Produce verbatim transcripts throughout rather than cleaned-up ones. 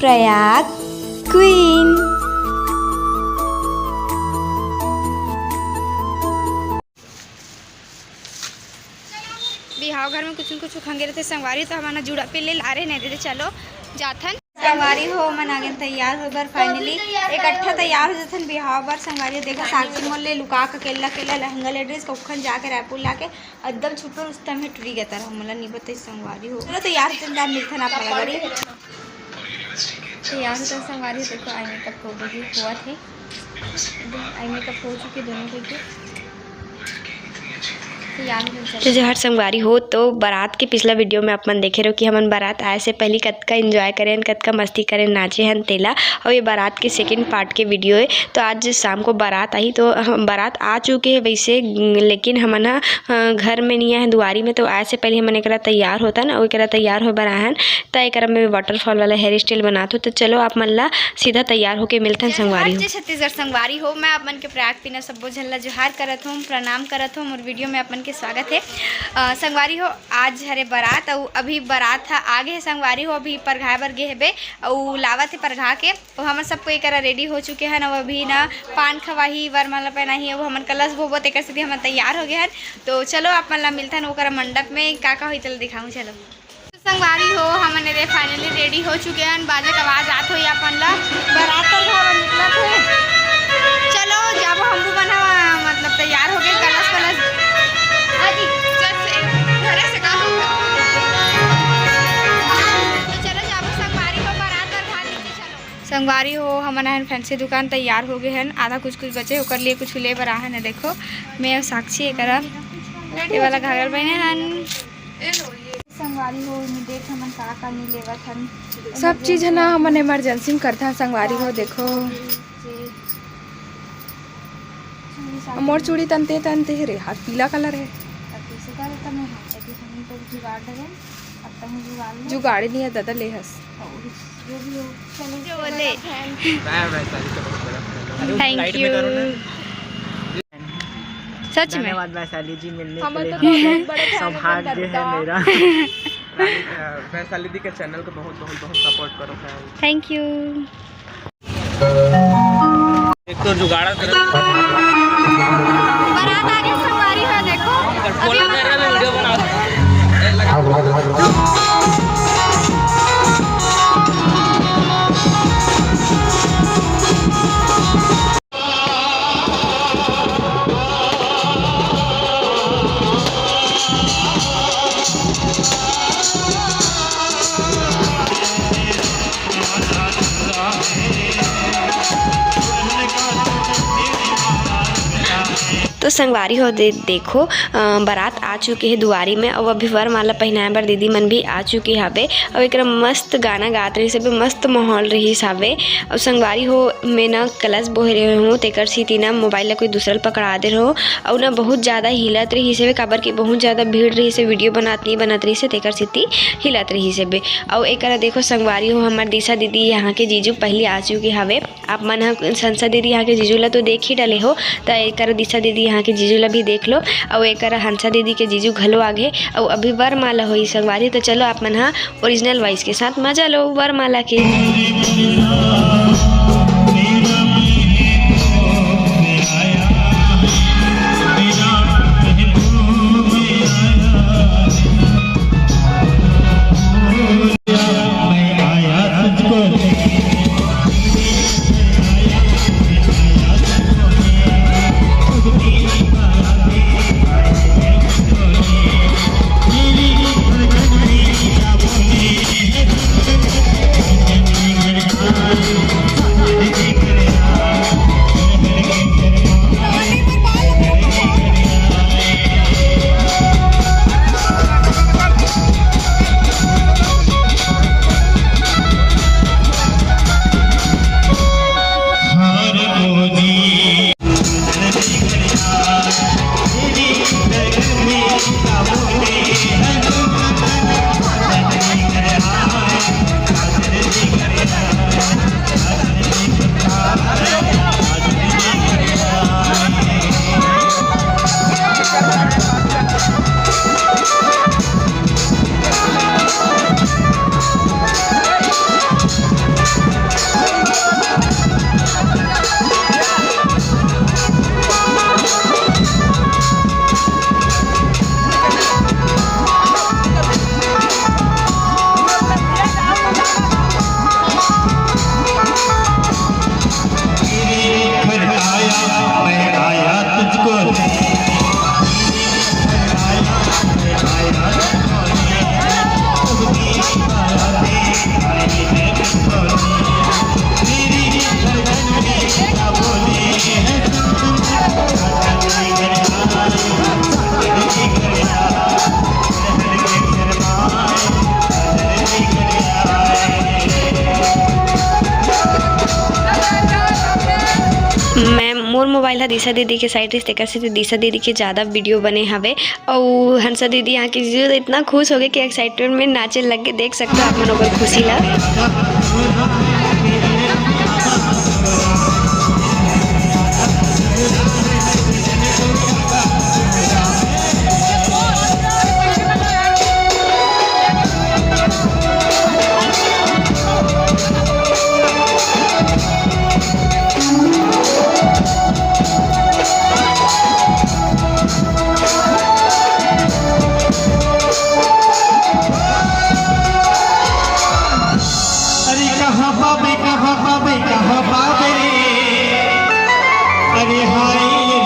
Prayag queen. बिहाव घर में कुछ न कुछ खंगे रहिथे संगवारी, तो हमन ह जूड़ा पिन ले लारे नहीं देते। चलो जाथन। संगवारी हो, हमन आगेन तैयार होए बर। Finally इकट्ठा तैयार हो जाथन बिहाव बर। संगवारी हो, देखो साक्षी मोर ले लुका के केला केला लहंगा ले ड्रेस कखन जाके रायपुर लाके एकदम छुपे रुस्तम हे टुरी गतर, हमन ला नहीं बताई संगवारी हो। चलो तैयार हो जाथन, मिलथन आप मन ला गाड़ी। तैयार हो जाथन संगवारी हो, देखो आई मेकअप हो गई, हुआ थे। आई मेकअप हो चुके दोनों को के। तैयार हो जाथन। तो जय हर संगवारी हो, तो बारात के पिछला वीडियो में आप मन देखे रहो कि हमन बारात आए से पहले कतका एंजॉय करेन, कतका मस्ती करेन, नाचे हन तेला। और ये बारात के सेकंड पार्ट के वीडियो है। तो आज शाम को बारात आही, तो हम, बारात आ चुके हैं वैसे, लेकिन हमन ह, अ, घर में नहीं आए, दुआरी में। तो आए से पहले हमन एकरा तैयार होतन और एकरा तैयार होए बर आए हन। त एकरा में वाटरफॉल वाला हेयर स्टाइल बनात हो। तो चलो आप मन ला सीधा तैयार होके मिलथन संगवारी हो। जय छत्तीसगढ़ संगवारी हो, मैं आप मन के प्रयाग पीना सब्बो झन ला जोहार करत हूँ, प्रणाम करत हूँ और वीडियो में आप मन के स्वागत है। अ, संगवारी हो, आज हरे बारात, अउ अभी बारात ह आगे हे संगवारी हो, अभी परघाए बर गे हेबे, अउ लावत हे परघा के। अउ हमर सब कोई करा रेडी हो चुके हन, अउ अभी ना पान खवाही, वरमाला पहनाही, अउ हमन कलश बोबो, तेकर सेती हमन तैयार हो गए हन। तो चलो आप मन ला मिलथन ओकरा मंडप में, का का होही तेला दिखाऊं। चलो संगवारी हो, हमन एदे finally रेडी हो चुके हन, बाजे के आवाज आत होही आप मन ला, बारात परघाए बर निकलत हे। चलो जाबो हमू मन ह, मतलब तैयार हो गए, कलश वलश। हाँ जी, जैसे घरे से का होगा? तो चलो जाबो संगवारी हो, बारात परघाए नीचे चलो। संगवारी हो, हमन आहन फैंसी दुकान, तैयार हो गए हन, आधा कुछ कुछ बचे, ओकर लिए कुछ ले बर आहन। देखो मैं अउ साक्षी एकरा ये वाला घाघरा पहने हन। संगवारी हो, एमे देख हमन का का नहीं लेवत हन। सब चीज है ना, हमन इमरजेंसी में करथन संगवारी हो। देखो मोर चूड़ी तनते तनते हे रे, हाथ पीला कलर है। जुगाड़ नहीं है दादा, ले हस। जो बोले। मैं वैशाली का बहुत बड़ा fan हूँ। अरे, उस थैंक लाइट में यू। करो ना। सच में। धन्यवाद वैशाली जी, मिलने के लिए। तो बहुत बड़े fan हैं सौभाग्य है मेरा। वैशाली दी के चैनल को बहुत, बहुत, बहुत सपोर्ट करो फ्रेंड्स। Thank you. एक तो जुगाड़ा कर। बारात आगे संगवारी हो, देखो। अभी हम वीडियो बना। तो संगवारी हो दे, देखो, अ, बारात आ चुके हे दुआरी में, अउ अभी वरमाला पहिनाए बर दीदी मन भी आ चुके हावे, अउ एकरा मस्त गाना गात रहिस हावे, मस्त माहौल रहिस हावे। अउ संगवारी हो, मैं ना कलश बोहे रहे हूँ, तेकर सेती ना मोबाइल ला कोई दूसरा ल पकड़ा दे रहो, अउ ना बहुत ज्यादा हिलत रहिस हावे, काबर कि बहुत ज्यादा भीड़ रहिस हे, वीडियो बनात नहीं बनत रहिस हे, तेकर सेती हिलत रहिस हावे। अउ एकरा देखो संगवारी हो, हमर दिशा दीदी यहाँ के जीजू पहली आ चुके हावे। आप मन ह हंसा दीदी यहाँ के जीजू ला तो देख ही डले हो, त एकर दिशा दीदी यहाँ के जीजू ला भी देख लो। अउ एकर हंसा दीदी के जीजू घलो आगे, अउ अभी वरमाला होही संगवारी। तो चलो आप मन ह ओरिजिनल वॉइस के साथ मजा लो वरमाला के। मोबाइल ह दिशा दीदी के साइड रहिस, तेकर सेती दिशा दीदी के ज्यादा वीडियो बने हवे। अउ हंसा दीदी यहाँ के जीजू तो इतना खुश हो गए कि एक्साइटमेंट में नाचे लग गए। देख सकते हो आप मन ओकर खुशी ला। अरे कहाँ पाबे, कहाँ पाबे, कहाँ पाबे रे? अरे हाय रे,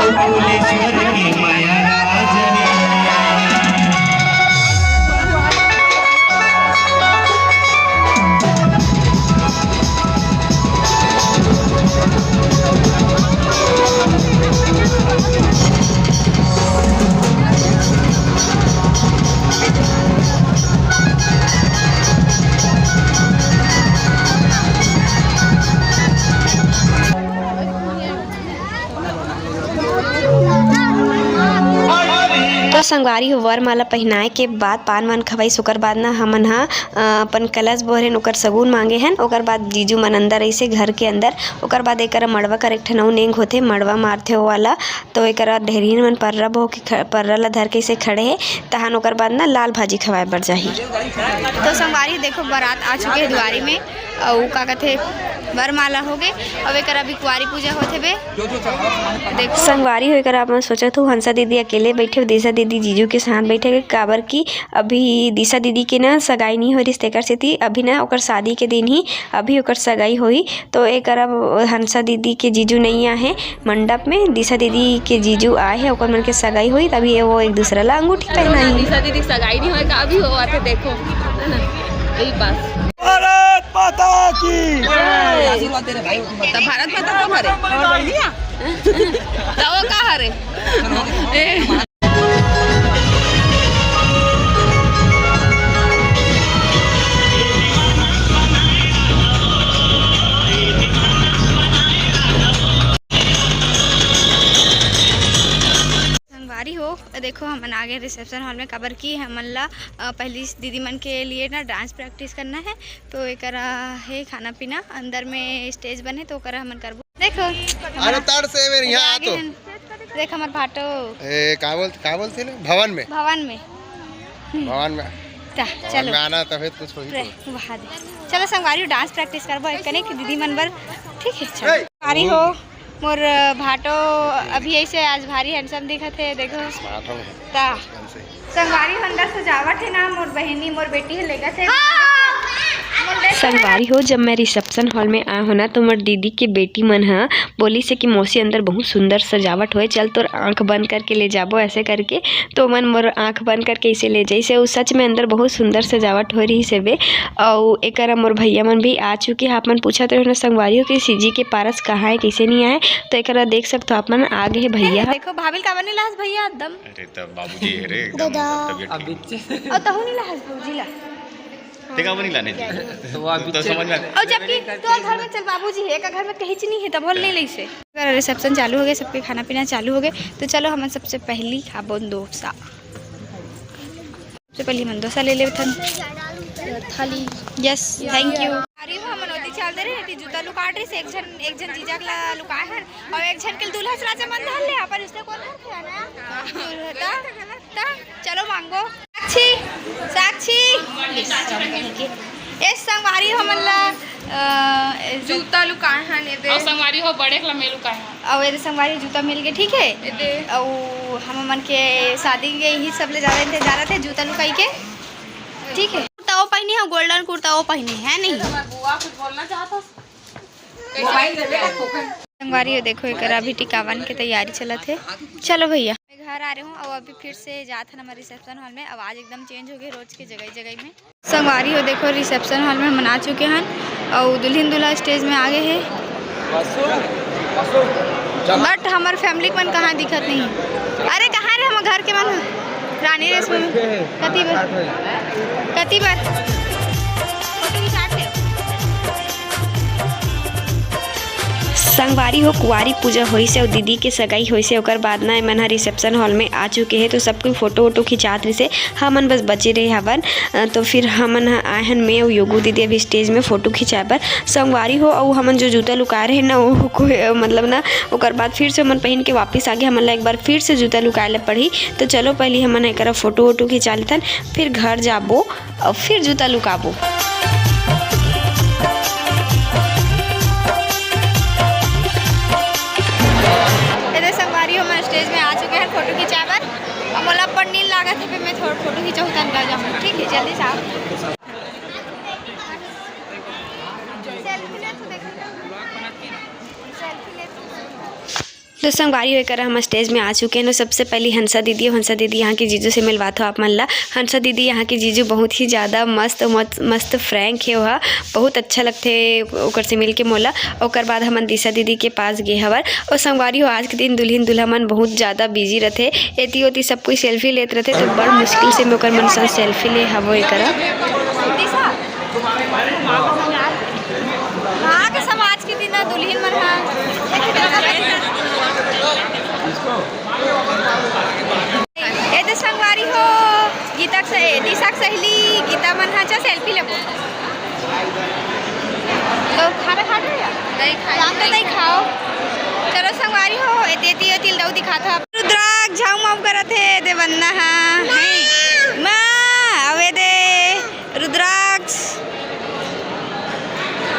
भुवनेश्वर के माया राज रे। तो संगवारी हो, वरमाला पहिनाए के बाद पान वान खवाइस, ओकर बाद ना हमन ह, अ, अपन कलश बोहरेन, ओकर सगुन मांगे हन। ओकर बाद जीजू मन अंदर अइसे घर के अंदर, ओकर बाद एकर मड़वा कर एक ठन अउ नेंग होथे, मड़वा मारथे ओ वाला। तो एकरा ढेरहिन मन पर्रा बो के ख-, पर्रा ला धर के अइसे खड़े हे, तहन ओकर बाद ना लाल भाजी खवाए बर जाही। तो संगवारी देखो, बारात आ चुके हे दुआरी में, अउ का कथे, वरमाला हो गे, अउ एकर अभी कुआरी पूजा होथे बे। देख संगवारी हो, एकर आप मन सोचत हो, हंसा दीदी अकेले बैठे, दिशा दीदी जीजू के साथ बैठे, काबर कि अभी दिशा दीदी के ना सगाई नहीं हो रिस, तेकर सेती अभी ना ओकर शादी के दिन ही, अभी ओकर सगाई होही। तो एकर अब हंसा दीदी के जीजू नहीं आहे मंडप में, दिशा दीदी के जीजू आए हे, ओकर मन के सगाई होही, तभी ये वो एक दूसरा ला अंगूठी पहनाही। दिशा दीदी के सगाई नहीं होए का, अभी होवत हे, देखो, है ना, यही बात। भारत माता की जय। आशीर्वाद दे रहे भाई, तो भारत माता का हरे? तो वो का हरे? ए। संगवारी हो, देखो, हमन आ गए रिसेप्शन हॉल में, काबर कि हमन ला, अ, पहली दीदी मन के लिए ना डांस प्रैक्टिस करना है, तो एकरा हे खाना पीना, अंदर में स्टेज बने, तो ओकरा हमन करबो। देखो, अरे, तड़ से मेरे यहाँ आ तो। देख हमर भाटो। ए, का बोलते, का बोलते ना? भवन में। भवन में। भवन में। ता, भवन चलो। में आना, तबे कुछ होही तो। वहाँ दे। चलो संगवारी, डांस प्रैक्टिस करबो एक कने कि दीदी मन बर। ठीक है, चलो। ए! संगवारी हो, मोर भाटो अभी ऐसे आज भारी हैंडसम दिखत हे, देखो। स्मार्ट हो। ता। संगवारी हो, अंदर सजावट है ना, मोर बहिनी, मोर बेटी है, लेगत है। हाँ। संगवारी हो, जब मैं रिसेप्शन हॉल में आए हो ना, तो मोर दीदी के बेटी मन ह बोलिस हे कि मौसी, अंदर बहुत सुंदर सजावट होए, चल तोर आंख बंद करके ले जाबो, ऐसे करके। तो मन मोर आंख बंद करके इसे ले जाइस हे। उ सच में अंदर बहुत सुंदर सजावट हो रहिस हे बे। अउ एकर मोर भैया मन भी आ चुके हैं। आप मन पूछत रहे हो ना संगवारी हो कि सीजी के पारस कहाँ है, कैसे नहीं आए, तो एकरा देख सकते हो आप मन, आ गए हैं भैया। देखो भाभी ल काबर नहीं लास भैया एकदम। अरे, तब बाबूजी है रे, एकदम दादा। तबीयत अब ठीक। बच्चे। अउ तहु नहीं लाहस भौजी ला। ते का बनी लाने जी? तो वो अभी तो चल समझ में आ-। अउ जबकि तो घर में चल बाबूजी है, का घर में कहीं नहीं है, तब बोल नहीं लइसे। अगर रिसेप्शन चालू हो गए, सबके खाना पीना चालू हो गए, तो चलो हमन सबसे पहली खाबो डोसा। सबसे पहली हमन डोसा ले लेथन। थाली। Yes, thank you। अरे वो हमन ओती चल दे रहे, एती जूता लुकाट रहे, एक झन, एक झन जीजा ला लुकाए हन, अउ एक झन के दूल्हा से राजा मन धर ले, अपन इसने कौन धर के आना है? दूल्हा था। त चलो मांगो। साक्षी, साक्षी। ए संगवारी हो मन ला, अ, जूता लुकाए हन एदे। अउ संगवारी हो बड़े ला मैं लुकाए हन। अउ एदे संगवारी जूता मिल गए, ठीक है? एदे। अउ हम मन के शादी के ही सब ले ज्यादा इंतजार थे जूता लुकाई के, ठीक है? कुर्ता वो पहनी है, गोल्डन कुर्ता वो पहनी है, नहीं? बुआ कुछ बोलना चाहता। संगवारी हो देखो, एकरा अभी टिकावन के तैयारी चलत हे। चलो भैया, मैं घर आ रहे हूँ, अब अभी फिर से जात हन हमारे रिसेप्शन हॉल में। आवाज एकदम चेंज हो गई रोज के जगह जगह में। संगवारी हो देखो, रिसेप्शन हॉल में हमन आ चुके हन अउ दुल्हन दूल्हा स्टेज में आ गए हैं। बट हमार फैमिली मन कहाँ दिखत नहीं। अरे कहाँ रे हमर घर के मन? रानी रेशमी। कति बर? कति बर? फोटो खिंचात हे। संगवारी हो, कुंवारी पूजा होइस हे अउ दीदी के सगाई होइस हे, ओकर बाद ना एमन ह reception hall में आ चुके हे। तो सब कोई फोटो वोटो खिंचात रहिस हे, हमन बस बचे रहे हवन। अ, तो फिर हमन ह आए हन, मैं अउ योगू दीदी अभी stage में फोटो खिंचाए बर। संगवारी हो, अउ हमन जो जूता लुकाए रहे ना, वो कोई, मतलब ना, ओकर बाद फिर से हमन पहिन के वापस आ गे। हमन ला एक बार फिर से जूता लुकाए ला पड़ही। तो चलो, पहले हमन एकरा फोटो वोटो खिंचा लेथन, फिर घर जाबो। अउ फिर जूता लुकाबो। ए दे संगवारी हो, मैं stage में आ चुके हैं फोटो खिंचाए बर। अब मोला ऊपर नींद लागत है, फिर मैं थोड़ा फोटो खिंचाहूँ, तन रह जाऊँ। ठीक है, जल्दी से आओ। Selfie ले तो देखो। Selfie ले तो। तो संगवारी हो, एकरा हम stage में आ चुके हैं। सबसे पहले हंसा दीदी, हंसा दीदी यहाँ के जीजू से मिलवात हो आप मन ला। हंसा दीदी यहाँ के जीजू बहुत ही ज्यादा मस्त, मस्त, मस्त frank हे, ओहा बहुत अच्छा लगथे ओकर से मिलके मोला। ओकर बाद हमन दिशा दीदी के पास गे हवन। और संगवारी हो, आज के दिन दुल्हन दूल्हा मन बहुत ज्यादा busy रथे, एती ओती सब कोई selfie लेत रथे, तो बड़ मुश्किल से मैं ओकर मन संग selfie ले हवो एकरा। दिशा, वहाँ के समाज के दिन दुल्हन मन ह। ए दे संगवारी हो, गीता के से-, दिशा के सहेली गीता मन ह, चल selfie लेबो। तो खाना खा लिया? नहीं खाई। रात में नहीं खाओ। चलो संगवारी हो, एती एती तिलदऊ दिखात ह। रुद्राक्ष झाऊ माऊ करत हे, दे बन्ना ह। माँ, अवे दे। रुद्राक्ष।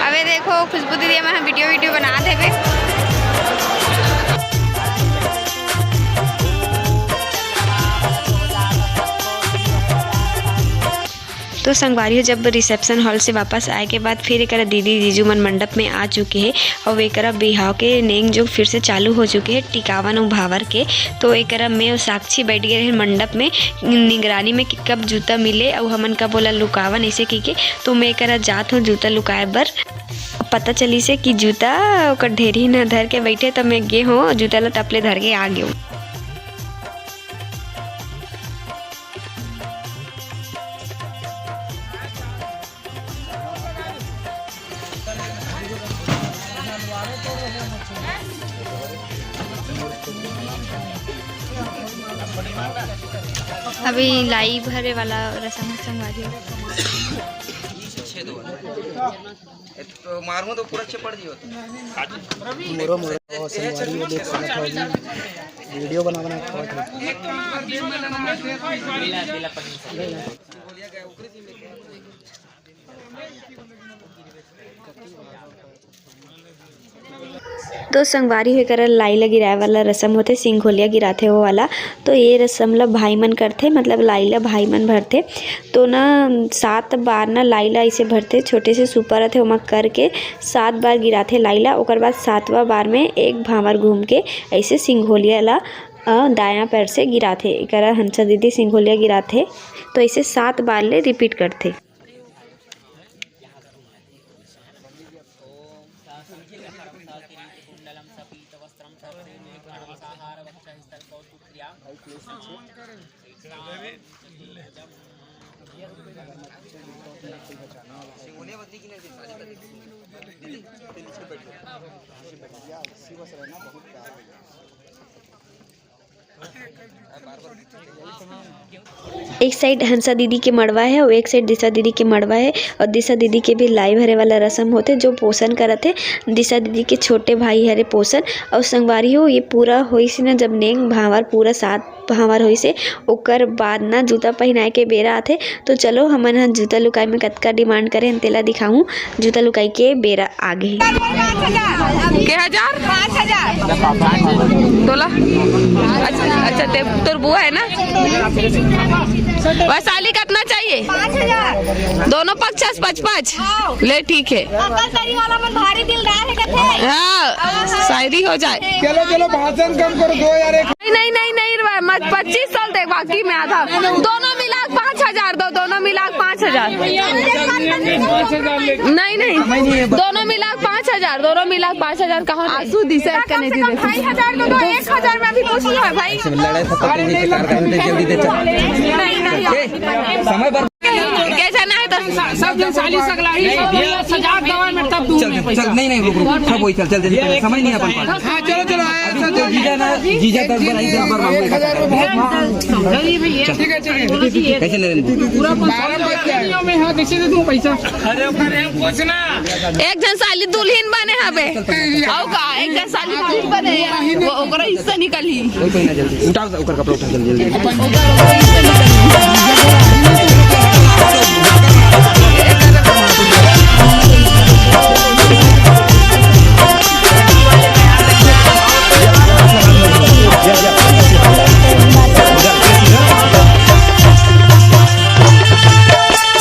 अबे देखो, खुशबू दीदी मन ह video video बनात हेबे। तो संगवारी हो, जब reception hall से वापस आए के बाद फिर एकरा दीदी जीजू मन मंडप में आ चुके हे। अउ एकरा बिहाव के नेंग जोग फिर से चालू हो चुके हे, टिकावन अउ भांवर के। तो एकरा में अउ साक्षी बैठ गए रहे मंडप में, निगरानी में कि कब जूता मिले अउ हमन कब ओला लुकावन, ऐसे कहिके। तो मैं एकरा जात हूँ जूता लुकाए बर। पता चलिस हे कि जूता ओकर ढेरी न धर के बैठे, त मैं गे हूँ जूता ला टपले धर के आ गेहूँ। अभी लाई भरे वाला रसम ह संगवारी हो। छेद वाला। ए तो मारूं तो पूरा चिपड़ जियो तो। मोरो, मोरो, ओ, संगवारी हो, देख सकत हो अभी। वीडियो बना, बना के खावत हो। तो संगवारी हो, एकरा लाई ला गिराए वाला रसम होथे, सिंघोलिया गिराथे वो वाला। तो ये रसम ला भाई मन करथे, मतलब लाई ला भाई मन भरथे। तो ना सात बार ना लाई ला ऐसे भरथे, छोटे से सुपा रथे, ओमा करके सात बार गिराथे लाई ला। ओकर बाद सातवां बार में एक भांवर घूम के ऐसे सिंघोलिया ला, अ, दायां पैर से गिराथे। एकरा हंसा दीदी सिंघोलिया गिराथे। तो ऐसे सात बार ले repeat करथे। एक side हंसा दीदी के मड़वा हे अउ एक side दिशा दीदी के मड़वा हे। अउ दिशा दीदी के भी लाई भरे वाला रसम होथे, जो पोषण करत हे। दिशा दीदी के छोटे भाई हरे पोषण। अउ संगवारी हो, ये पूरा होइस ना, जब नेंग भांवर पूरा सात भांवर होइस हे, ओकर बाद ना जूता पहिनाए के बेरा आथे। तो चलो, हमन ह जूता लुकाई में कतका demand करे हन, तेला दिखाहूँ। जूता लुकाई के बेरा आ गे। के हजार? पाँच हजार। तोला? अच्छा, अच्छा, ते, तोर बुआ है ना? वैशाली, कितना चाहिए? पाँच हजार। दोनों पक्ष से पाँच पाँच? हाँ। ले, ठीक है। अकल तरी वाला मन भारी दिलदार है, कहते हैं। हाँ, शायरी हो जाए। चलो, चलो, भाषण कम करो, दो यार, एक नहीं, नहीं, नहीं, नहीं, रे भाई, मत, पच्चीस सौ दे, बाकी में आधा। दोनों मिला के पाँच हजार दो, दोनों मिला के पाँच हजार। नहीं, नहीं, दोनों मिला के पाँच हजार, दोनों मिला के पाँच हजार। कहाँ आंसू दिशा कने दे दे। ढाई हजार दो, दो, एक हजार में भी कुछ नहीं है भाई। लड़ाई खत्म करने के चक्कर में जल्दी दे चल। नहीं, नहीं। ए, समय पर कैसा ना है तो सब जन साली सकला ही, सब सजा गवा में तब चल, चल, नहीं, नहीं, रुक, रुक, सब वही, चल, चल, जल्दी, पहले समय नहीं है अपन पास। हाँ, चलो, चलो, आया, अभी चल, तो चल। जीजा ना, जीजा दस बार आई, दस बार मांगू। एक हजार रुपये बहुत मांग। गरीब भैया। ठीक है, ठीक है, ठीक है। कैसे नरेंद्र? पूरा बारह बज गया। में, हाँ, देखिए तो तुम पैसा। अरे, अरे, कुछ ना। एक झन साली दुल्हिन बने हवे। आओ का, एक झन साली दुल्हिन बने, वो ओकरा हिस्सा निकाली। कोई, कोई ना, जल्दी उठा, ओकर कपड़ा उठा, जल्दी, जल्दी।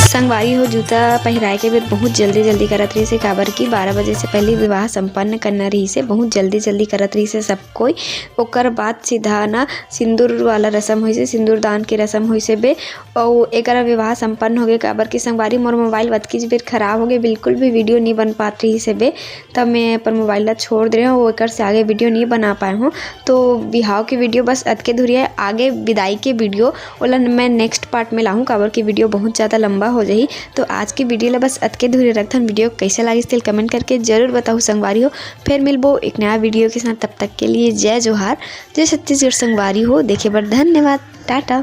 संगवारी हो, जूता पहिराए के बेर बहुत जल्दी जल्दी करत रहिस हे, काबर कि बारह बजे से पहले विवाह संपन्न करना रहिस हे। बहुत जल्दी जल्दी करत रहिस हे सब कोई। ओकर बाद सीधा ना सिंदूर वाला रसम होइस हे, सिंदूर दान के रसम होइस हे बे। अउ एकर विवाह संपन्न हो गे, काबर कि संगवारी मोर मोबाइल वतकीच बेर खराब हो गे, बिल्कुल भी वीडियो नहीं बन पात रहिस हे बे। तब मैं अपन मोबाइल ला छोड़ दे रहे हूँ, एकर से आगे वीडियो नहीं बना पाए हूँ। तो बिहाव के वीडियो बस अतके धुरी है, आगे विदाई के वीडियो ओला मैं नेक्स्ट पार्ट में लाहूँ, काबर कि वीडियो बहुत ज़्यादा लंबा हो जाही। तो आज की वीडियो ला बस अतके धुरी रखथन। वीडियो कैसे लागिस तेल कमेंट करके जरूर बताहू संगवारी हो। फिर मिलबो एक नया वीडियो के साथ, तब तक के लिए जय जोहार, जय छत्तीसगढ़ संगवारी हो। देखे बर धन्यवाद, टाटा।